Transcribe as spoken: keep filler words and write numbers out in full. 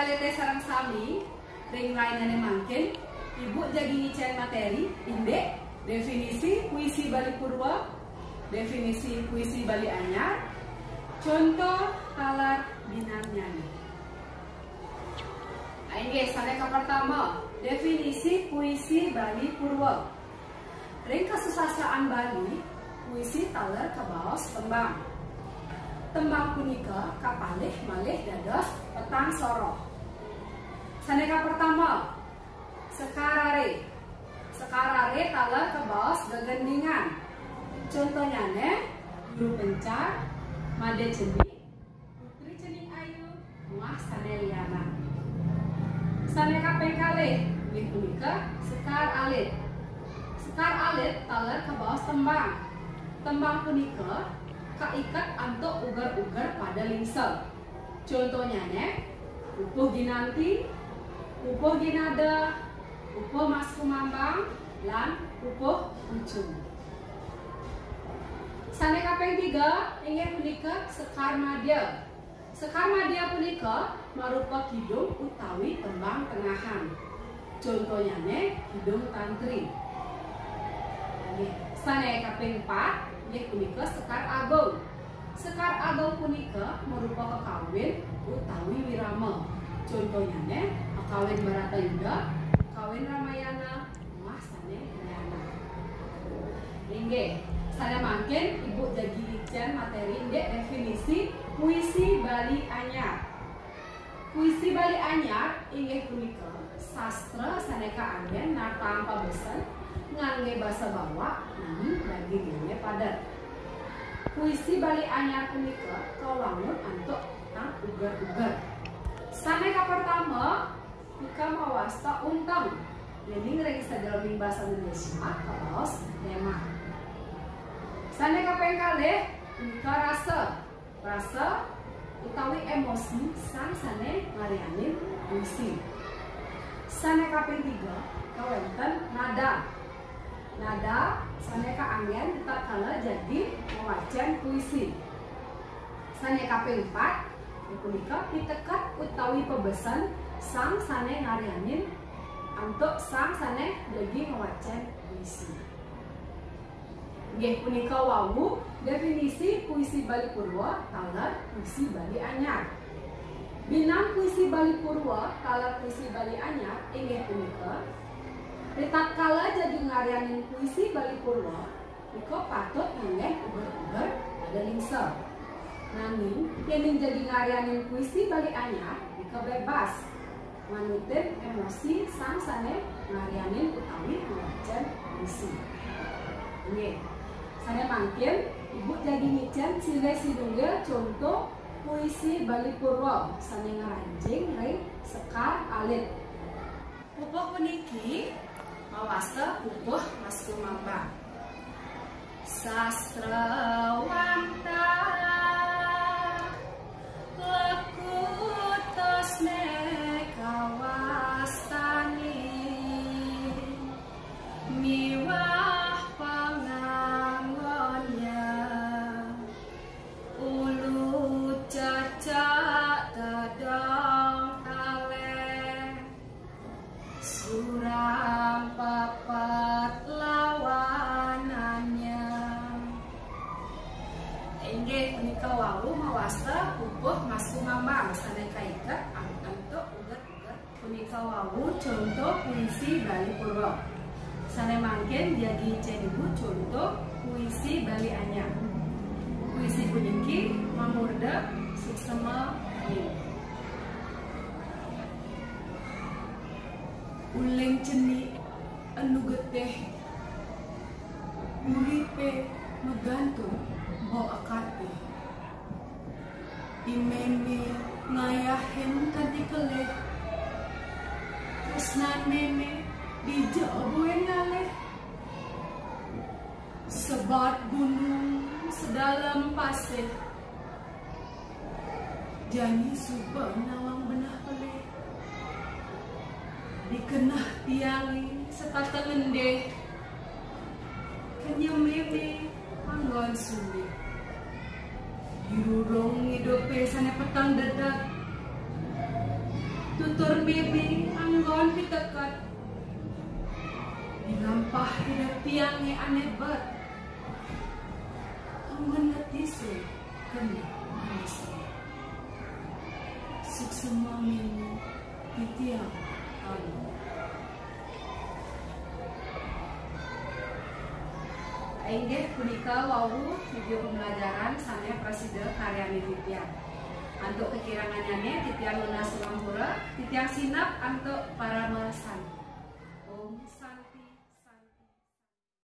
Sareng sami, ring rahinane mangkin, Ibu jagi ngicen materi, indik, definisi puisi Bali Purwa, definisi puisi Bali Anyar, conto taler binannyane. Inggih, sane kapertama, definisi puisi Bali Purwa. Ring kasusastraan Bali, puisi taler kabaos tembang. Tembang punika kapalih malih dados petang soroh. Sane kapertama, Sekar Are. Sekar Are taler kabaos gegendingan. Contonyane, Guru Pencar, Made Cenik, Putri Cening Ayu, muah sane lianan. Sane kaping kalih, inggih punika Sekar Alit. Sekar Alit taler kabaos tembang. Tembang punika kaiket antuk uger-uger pada lingsir. Contonyane, Pupuh Ginanti, Pupuh Ginada, Pupuh Mas Kumambang, lan Pupuh Ucung. Sane kaping tiga, inggih punika Sekar Madya. Sekar Madya punika marupa kidung utawi tembang tengahan. Contonyane, Kidung Tantri. Inggih. Sane kaping pat, inggih punika Sekar Agung. Sekar Agung punika marupa kakawin utawi wirama. Contonyane, kakawin Baratayuda, kakawin Ramayana, muah sane lianan. Inggih, sane mangkin Ibu jagi ngicen materi indik definisi puisi Bali Anyar. Puisi Bali Anyar inggih punika sastra sane kaanggen nartaang pabesen ngangge basa Bawak nanging dagingnyane padet. Puisi Bali Anyar punika kawangun antuk petang uger-uger. Sane kapertama, punika mawasta unteng, yening ring sajeroning basa Indonesia kabaos tema. Sane kaping kalih, punika rasa. Rasa utawi emosi sang sane ngaryanin puisi. Sane kaping tiga, kawenten nada. Nada sane kaanggen ritatkala jagi ngwacen puisi. Sane kaping pat, punika piteket utawi pabesen sang sane ngaryanin antuk sang sane jagi ngwacen puisi. Inggih punika wau definisi puisi Bali Purwa taler puisi Bali Anyar. Binan puisi Bali Purwa taler puisi Bali Anyar inggih punika, ritatkala jagi ngaryanin puisi Bali Purwa, nika patut nganggen uger-uger pada lingsir. Nanging, yening jagi ngaryanin puisi Bali Anyar, nika bebas nganutin emosi sang sane ngaryanin utawi ngwacen puisi. Inggih. Sane mangkin, Ibu jagi ngicen silih sinunggil conto puisi Bali Purwa sane ngranjing ring Sekar Alit. Pupuh puniki mawasta pupuh Mas Kumambang. Sastrawanta lekutasme kawastani miwah panganggonnya ulu cecak tedong kaleh. Surang papat lawanannya. Inggih punika wau mawasta pupuh Mas Kumambang sane kaiket antuk uger-uger. Punika wau conto puisi Bali Purwa. Sane mangkin jagi cening conto puisi Bali Anyar. Puisi puniki mamurda Suksema Ning. Uling cenik enu getih, uripe magantung bok akate. I meme ngayahin kanti kelih, tresnan meme dija buin ngalih. Sebat gunung sedalem pasih, jani suba nawang benah pelih. Dikeneh tiange setata ngendih, kenyem meme anggon sulih. Dirurung idupe sane peteng dedet, Tutur mémé anggon piteket. Di lampah Ida tiangé ané bet. Anggon ngetise kena manusia. Suksema mémé titiang anu. Inggih punika wau video pembelajaran sané prasida karyanin titiang. Antuk kekirangannyané titiang nunas ngampura, titiang sineb antuk parama santi.